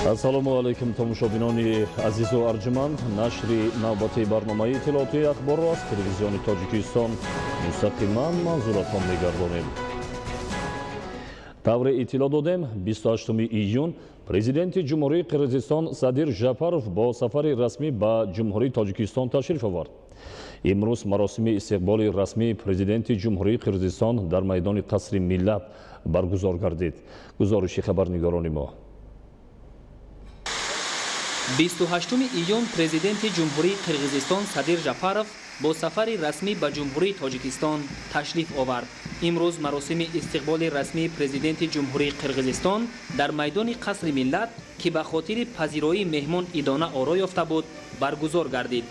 Ассалому алайкум, тамошобинони азизу арҷуманд. Нашри навбати барномаи иттилоотии ахборро аз телевизиони Тоҷикистон мустақиман манзуратон мегардонем. Тавре иттилоъ додем, 28 июн президенти Ҷумҳурии Қирғизистон Садир Жапаров бо сафари расмӣ ба Ҷумҳурии Тоҷикистон ташриф овард. Имрӯз маросими истиқболи расмии президенти Ҷумҳурии Қирғизистон дар майдони Қасри Миллат баргузор гардид. Гузориши хабарнигорони мо. 28 июн президенти Ҷумҳурии Қирғизистон Садир Жапаров бо сафари расмӣ ба Ҷумҳурии Тоҷикистон ташриф овард. Имрӯз маросими истиқболи расмии президенти Ҷумҳурии Қирғизистон дар майдони Қасри Миллат, ки ба хотири пазироии меҳмон идона оро ёфта буд, баргузор гардид.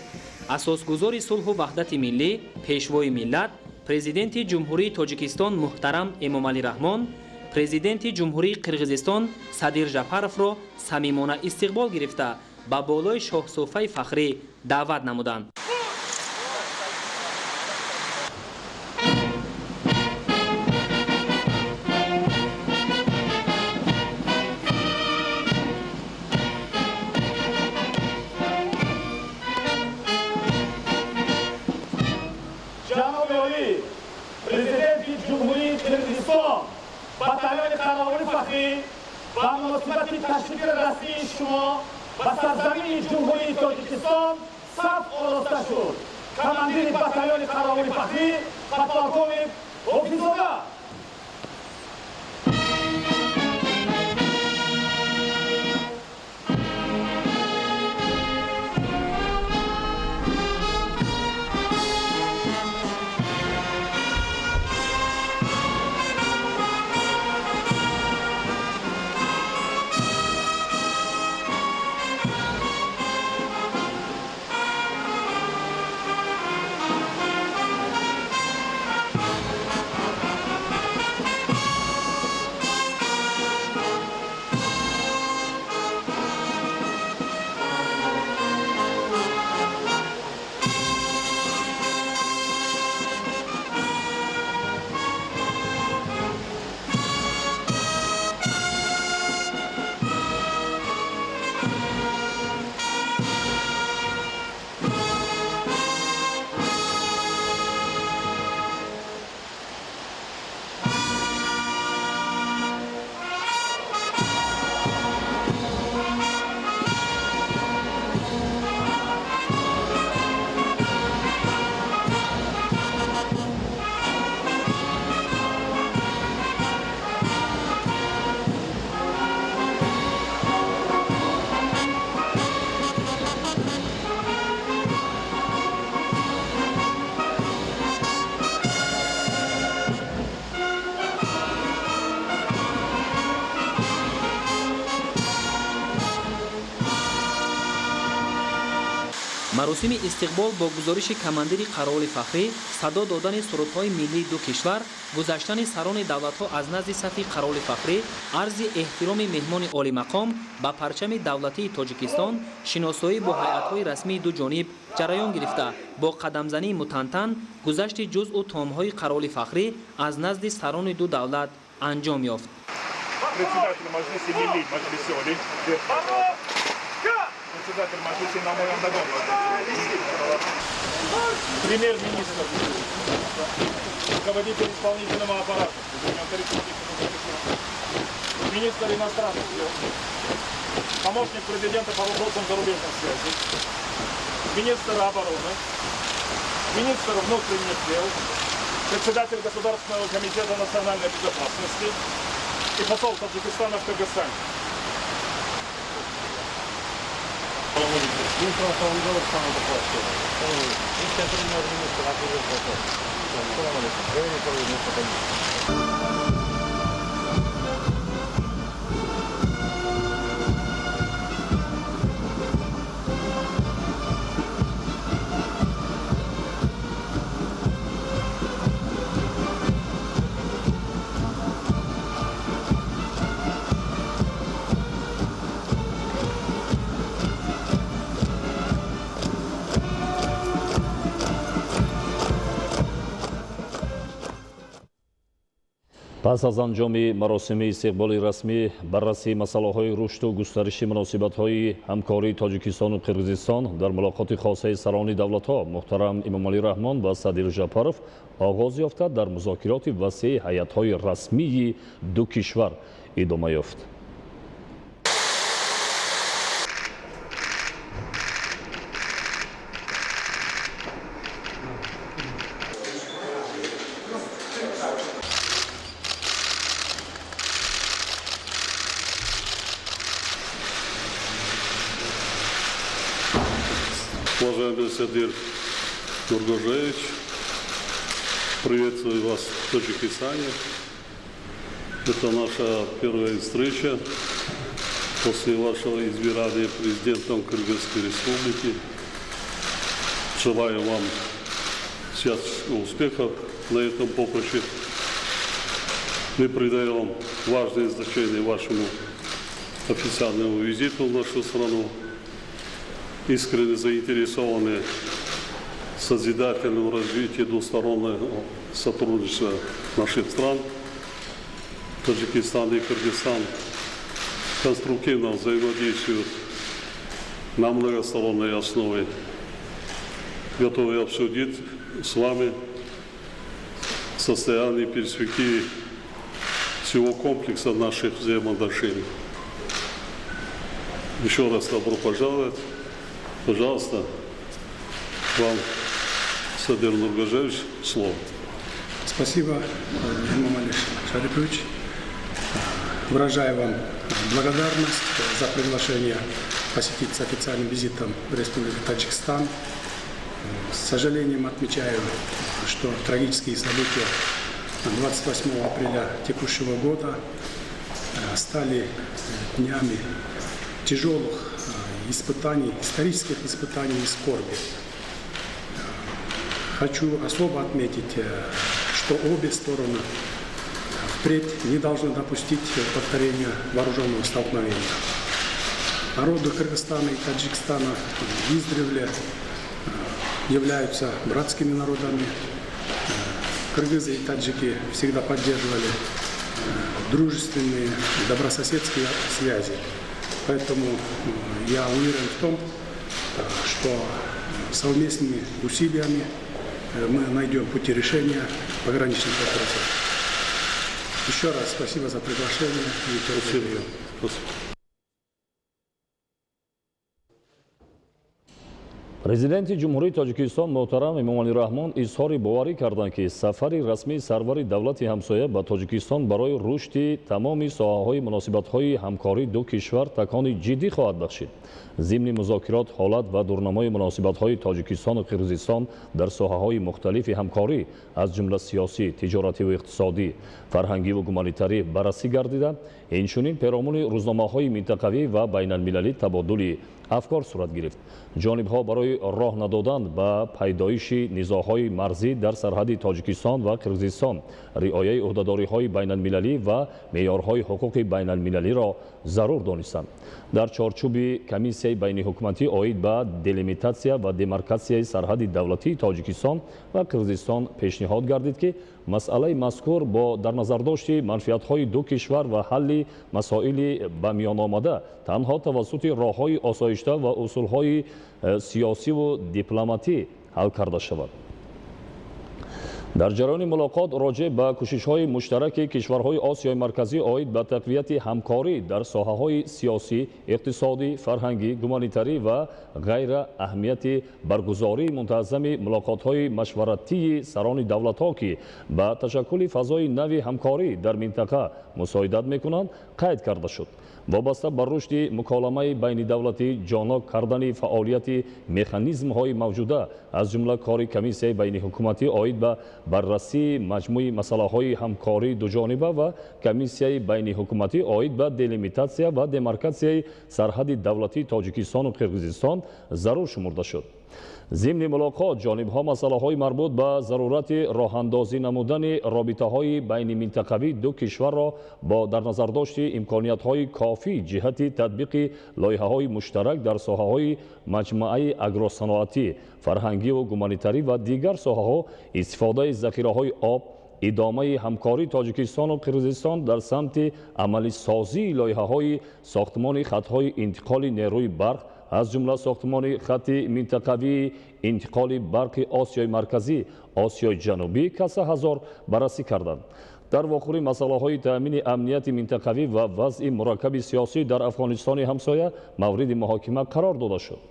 Асосгузори сулҳу ваҳдати миллӣ, пешвои миллат, президенти Ҷумҳурии Тоҷикистон муҳтарам Эмомалӣ Раҳмон президенти Ҷумҳурии Қирғизистон Садир Жапаровро самимона истиқбол гирифта, ба болои шоҳсуфаи фахрӣ даъват намуданд. Ҷаноби олӣ, президенти Ҷумҳурии Қирғизистон, батальони қаровули фахрӣ ба муносибати ташрифи расмии шумо ба сарзамини Ҷумҳурии Тоҷикистон саф ороста шуд. Командири батальони қаровули фахрӣ подполковник Ҳофиззода. Маросими истиқбол бо гузориши командири қаровули фахрӣ, садо додани сурудҳои миллии ду кишвар, гузаштани сарони давлатҳо аз назди сафи қаровули фахрӣ, арзи эҳтироми меҳмони олимақом ба парчами давлатии Тоҷикистон, шиносоӣ бо ҳайатҳои расмии ду ҷониб ҷараён гирифта, бо қадамзании мутантан гузашти ҷузъу томҳои қаровули фахрӣ аз назди сарони ду давлат анҷом ёфт. Председатель Маҷлиси Миллӣ, Маҷлиси Олӣ, председатель Маҷлиси Намояндагон, премьер-министр, руководитель исполнительного аппарата Республики, министр иностранных дел, помощник президента по вопросам зарубежных связей, министр обороны, министр внутренних дел, председатель Государственного комитета национальной безопасности и посол Таджикистана в Кыргызстане. Пас аз анҷоми маросими истиқболи расмӣ, баррасии масъалаҳои рушду густариши муносибатҳои ҳамкории Тоҷикистону Қирғизистон дар мулоқоти хосаи сарони давлатҳо муҳтарам Эмомалӣ Раҳмон ва Садир Жапаров оғоз ёфта, дар музокироти васеи ҳайатҳои расмии ду кишвар идома ёфт. Уважаемый Садир Нургожоевич, приветствую вас в Таджикистане. Это наша первая встреча после вашего избирания президентом Кыргызской Республики. Желаю вам всяческих успехов на этом поприще. Мы придаем важное значение вашему официальному визиту в нашу страну. Искренне заинтересованы в созидательном развитии двустороннего сотрудничества наших стран, Таджикистан и Кыргызстан, конструктивно взаимодействуют на многосторонней основе. Готовы обсудить с вами состояние и перспективы всего комплекса наших взаимоотношений. Еще раз добро пожаловать. Пожалуйста, вам, Садир Нургожоевич, слово. Спасибо, Эмомали Шарипович. Выражаю вам благодарность за приглашение посетить с официальным визитом в Республику Таджикистан. С сожалением отмечаю, что трагические события 28 апреля текущего года стали днями тяжелых испытаний, исторических испытаний и скорби. Хочу особо отметить, что обе стороны впредь не должны допустить повторения вооруженного столкновения. Народы Кыргызстана и Таджикистана издревле являются братскими народами. Кыргызы и таджики всегда поддерживали дружественные, добрососедские связи. Поэтому я уверен в том, что совместными усилиями мы найдем пути решения пограничных вопросов. Еще раз спасибо за приглашение и теплый прием. Президенти Ҷумҳурии Тоҷикистон муҳтарам Эмомалӣ Раҳмон изҳори боварӣ карданд, ки сафари расмии сарвари давлати ҳамсоя ба Тоҷикистон барои рушди тамоми соҳаҳои муносибатҳои ҳамкории ду кишвар такони ҷиддӣ хоҳад бахшид. Зимни музокирот ҳолат ва дурнамои муносибатҳои Тоҷикистону Қирғизистон дар соҳаҳои мухталифи ҳамкорӣ, аз ҷумла сиёсӣ, тиҷоративу иқтисодӣ, фарҳангиву гуманитарӣ баррасӣ гардида, инчунин перомуни рӯзномаҳои минтақавӣ ва байналмилалӣ табодули афкор сурат гирифт. Ҷонибҳо барои роҳ надодан ба пайдоиши низоъҳои марзӣ дар сарҳади Тоҷикистон ва Қирғизистон риояи ӯҳдадориҳои байналмилалӣ ва меъёрҳои ҳуқуқи байналмилалиро зарур донистанд. Дар чорчӯби комиссияи байниҳукуматӣ оид ба делимитатсия ва демаркатсияи сарҳади давлатии Тоҷикистон ва Қирғизистон пешниҳод гардид, ки масъалаи мазкур бо дар назардошти манфиатҳои ду кишвар ва ҳалли масоили ба миён омада танҳо тавассути роҳҳои осоишта ва усулҳои сиёсиву дипломатӣ ҳал карда шавад. Дар ҷараёни мулоқот роҷеъ ба кӯшишҳои муштараки кишварҳои Осиёи Марказӣ оид ба тақвияти ҳамкорӣ дар соҳаҳои сиёсӣ, иқтисодӣ, фарҳангӣ, гуманитарӣ ва ғайра аҳамияти баргузории мунтазами мулоқотҳои машваратии сарони давлатҳо, ки ба ташаккули фазои нави ҳамкорӣ дар минтақа мусоидат мекунанд, қайд карда шуд. Вобаста ба рушди муколамаи байнидавлатӣ ҷонок кардани фаъолияти механизмҳои мавҷуда, аз ҷумла кори комиссияи байниҳукуматӣ оид ба баррасии маҷмӯи масъалаҳои ҳамкории дуҷониба ва комиссияи байниҳукуматӣ оид ба делимитатсия ва демаркатсияи сарҳади давлатии Тоҷикистону Қирғизистон зарур шумурда шуд. Зимни мулоқот ҷонибҳо масъалаҳои марбут ба зарурати роҳандозӣ намудани робитаҳои байниминтақавии ду кишварро бо дар назардошти имкониятҳои кофӣ ҷиҳати татбиқи лоиҳаҳои муштарак дар соҳаҳои маҷмӯаи агросаноатӣ, фарҳангиву гуманитарӣ ва дигар соҳаҳо, истифодаи захираҳои об, Идомаи ҳамкории Тоҷикистону Қирғизистон дар самти амалисозии лоиҳаҳои сохтмони хатҳои интиқоли нерӯи барқ, аз ҷумла сохтмони хати минтақавии интиқоли барқи Осиёи Марказӣ, Осиёи Ҷанубӣ каса ҳазор баррасӣ карданд. Дар вохӯрӣ масъалаҳои таъмини амнияти минтақавӣ ва вазъи мураккаби сиёсӣ дар Афғонистони ҳамсоя мавриди муҳокима қарор дода шуд.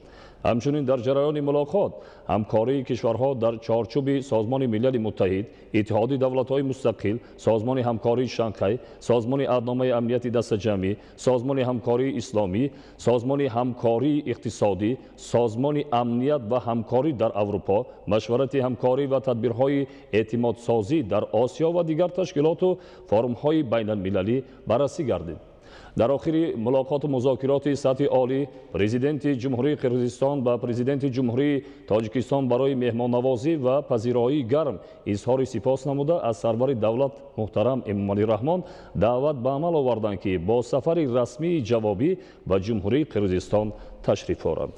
Ҳамчунин дар ҷараёни мулоқот ҳамкории кишварҳо дар чорчӯби Созмони Милали Муттаҳид, Иттиҳоди Давлатҳои Мустақил, Созмони Ҳамкории Шанхай, Созмони Аҳдномаи Амнияти Дастаҷамъӣ, Созмони Ҳамкории Исломӣ, Созмони Ҳамкории Иқтисодӣ, Созмони Амният ва Ҳамкорӣ дар Аврупо, Машварати ҳамкорӣ ва тадбирҳои эътимодсозӣ дар Осиё ва дигар ташкилоту форумҳои байналмилалӣ баррасӣ гардид. Дар охири мулоқоту музокироти сатҳи олӣ Президенти Ҷумҳурии Қирғизистон ба Президенти Ҷумҳурии Тоҷикистон барои меҳмоннавозӣ ва пазироии гарм изҳори сипос намуда, аз сарвари давлат муҳтарам Эмомалӣ Раҳмон даъват ба амал оварданд, ки бо сафари расмии ҷавобӣ ба Ҷумҳурии Қирғизистон ташриф оранд.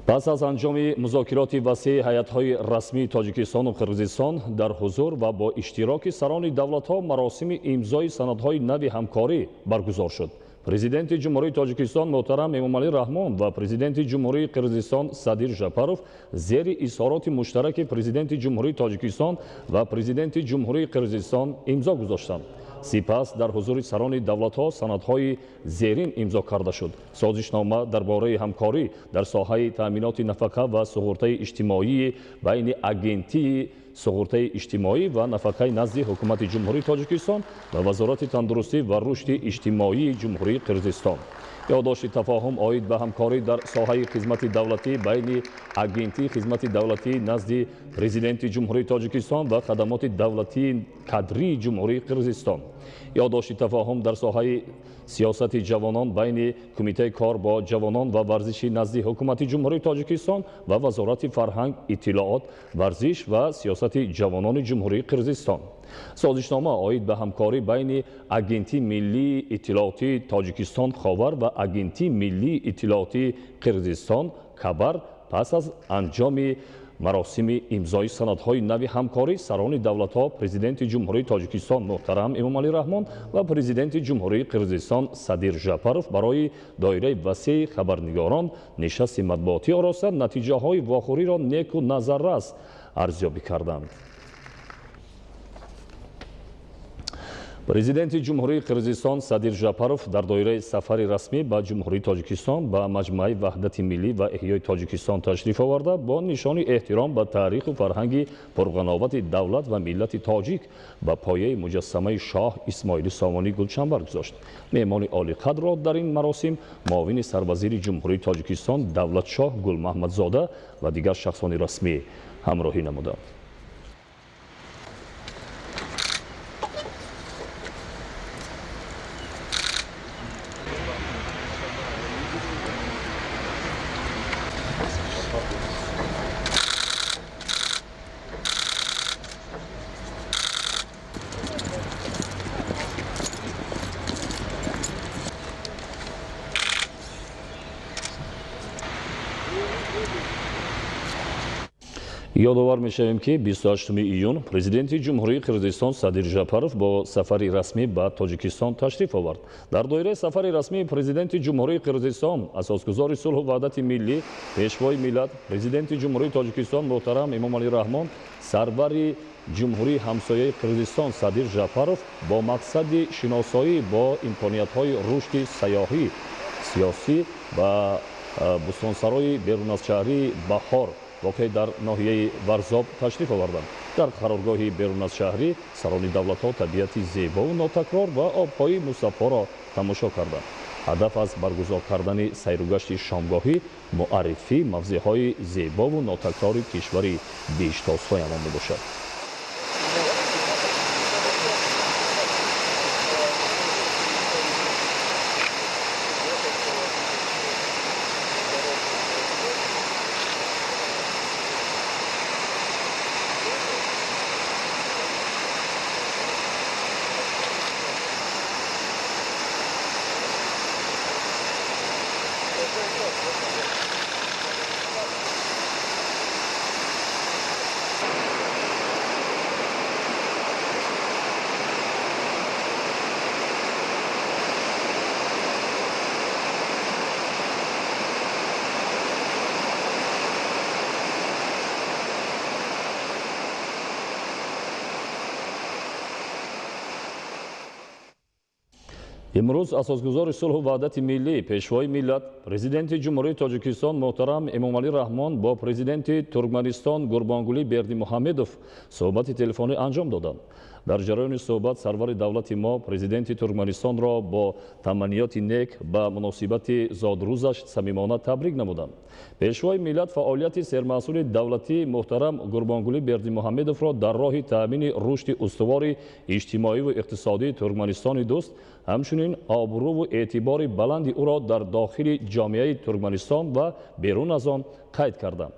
Пас аз анҷоми музокироти васеи ҳайатҳои расмии Тоҷикистону Қирғизистон дар ҳузур ва бо иштироки сарони давлатҳо маросими имзои санадҳои нави ҳамкорӣ баргузор шуд. Президенти Ҷумҳурии Тоҷикистон муҳтарам Эмомалӣ Раҳмон ва Президенти Ҷумҳурии Қирғизистон Садир Жапаров зери изҳороти муштараки Президенти Ҷумҳурии Тоҷикистон ва Президенти Ҷумҳурии Қирғизистон имзо гузоштанд. Сипас дар ҳузури сарони давлатҳо санадҳои зерин имзо карда шуд. Созишнома дар бораи ҳамкорӣ дар соҳаи таъминоти нафақа ва суғуртаи иҷтимоии байни Агентии суғуртаи иҷтимоӣ ва нафақаи назди Ҳукумати Ҷумҳурии Тоҷикистон ва Вазорати тандурустӣ ва рушди иҷтимоии Ҷумҳурии Қирғизистон. Ёддошти тафоҳум оид ба ҳамкорӣ дар соҳаи хизмати давлатӣ байни Агентии хизмати давлатӣ назди Президенти Ҷумҳурии Тоҷикистон ва хадамоти давлатии кадрии Ҷумҳурии Қирғизистон. Ёддошти тафоҳум дар соҳаи сиёсати ҷавонон байни Кумитаи кор бо ҷавонон ва варзиши назди Ҳукумати Ҷумҳурии Тоҷикистон ва Вазорати фарҳанг, иттилоот, варзиш ва сиёсати ҷавонони Ҷумҳурии Қирғизистон. Созишнома оид ба ҳамкорӣ байни Агентии миллии иттилоотии Тоҷикистон Ховар ва Агентии миллии иттилоотии Қирғизистон Кабар. Пас аз анҷоми маросими имзои санадҳои нави ҳамкорӣ сарони давлатҳо Президенти Ҷумҳурии Тоҷикистон муҳтарам Эмомалӣ Раҳмон ва Президенти Ҷумҳурии Қирғизистон Садир Жапаров барои доираи васеи хабарнигорон нишасти матбуотӣ ороста, натиҷаҳои вохӯриро неку назаррас арзёбӣ карданд. Президенти Ҷумҳурии Қирғизистон Садир Жапаров дар доираи сафари расмӣ ба Ҷумҳурии Тоҷикистон ба Маҷмӯаи Ваҳдати Миллӣ ва Эҳёи Тоҷикистон ташриф оварда, бо нишони эҳтиром ба таъриху фарҳанги пурғановати давлат ва миллати тоҷик ба пояи муҷассамаи шоҳ Исмоили Сомонӣ гулчанбар гузошт. Меҳмони олиқадрро дар ин маросим муовини сарвазири Ҷумҳурии Тоҷикистон Давлатшоҳ Гулмаҳмадзода ва дигар шахсони расмӣ ҳамроҳӣ намуданд. Ёдовар мешавем, ки 28 июн Президенти Ҷумҳурии Қирғизистон Садир Жапаров бо сафари расмӣ ба Тоҷикистон ташриф овард. Дар доираи сафари расмии Президенти Ҷумҳурии Қирғизистон, асосгузори сулҳу ваҳдати миллӣ, пешвои миллат, Президенти Ҷумҳурии Тоҷикистон муҳтарам Эмомалӣ Раҳмон, сарвари Ҷумҳурии ҳамсояи Қирғизистон Садир Жапаров бо мақсади шиносоӣ бо имкониятҳои рушди сайёҳӣ, сиёсӣ ва бӯстонсарои беруназшаҳрии Баҳор воқеъ дар ноҳияи Варзоб ташриф оварданд. Дар қароргоҳи беруназшаҳрӣ сарони давлатҳо табиати зебову нотакрор ва обҳои мусаффоро тамошо карданд. Ҳадаф аз баргузор кардани сайругашти шомгоҳӣ муаррифии мавзеъҳои зебову нотакрори кишвари биҳиштосоямон мебошад. Имрӯз асосгузори сулҳу ваҳдати миллӣ, пешвои миллат, Президенти Ҷумҳурии Тоҷикистон муҳтарам Эмомалӣ Раҳмон бо Президенти Туркманистон Гурбангулӣ Бердимуҳаммедов суҳбати телефонӣ анҷом доданд. Дар ҷараёни суҳбат сарвари давлати мо Президенти Туркманистонро бо таманниёти нек ба муносибати зодрӯзаш самимона табрик намуданд. Пешвои миллат фаъолияти сермаҳсули давлатии муҳтарам Гурбангулӣ Бердимуҳаммедовро дар роҳи таъмини рушди устувори иҷтимоиву иқтисодии Туркманистони дӯст, ҳамчунин обрӯву эътибори баланди ӯро дар дохили ҷомеаи Туркманистон ва берун аз он қайд карданд.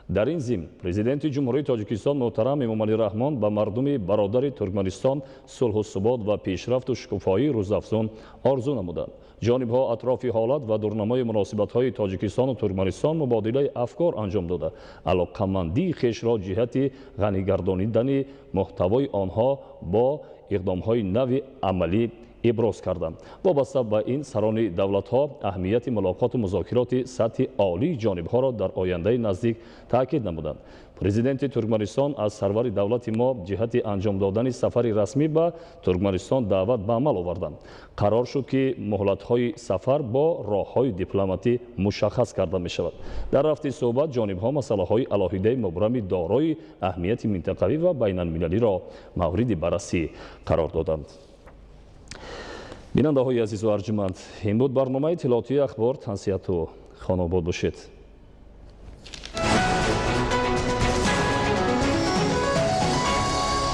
Дар ин зимн Президенти Ҷумҳурии Тоҷикистон муҳтарам Эмомалӣ Раҳмон ба мардуми бародари Туркманистон сулҳу субот ва пешрафту шукуфоии рӯзафзун орзу намуданд. Ҷонибҳо атрофи ҳолат ва дурнамои муносибатҳои Тоҷикистону Туркманистон мубодилаи афкор анҷом дода, алоқамандии хешро ҷиҳати ғанигардонидани муҳтавои онҳо бо иқдомҳои нави амалӣ иброз карданд. Вобаста ба ин сарони давлатҳо аҳамияти мулоқоту музокироти сатҳи олии ҷонибҳоро дар ояндаи наздик таъкид намуданд. Президенти Туркманистон аз сарвари давлати мо ҷиҳати анҷом додани сафари расмӣ ба Туркманистон даъват ба амал оварданд. Қарор шуд, ки муҳлатҳои сафар бо роҳҳои дипломатӣ мушаххас карда мешавад. Дар рафти суҳбат ҷонибҳо масъалаҳои алоҳидаи мубрами дорои аҳамияти минтақавӣ ва байналмилалиро мавриди баррасӣ қарор доданд. Бинандаҳои азизу арҷуманд, ин буд барномаи иттилоотии Ахбор. Тансиҳату хонобод бошед.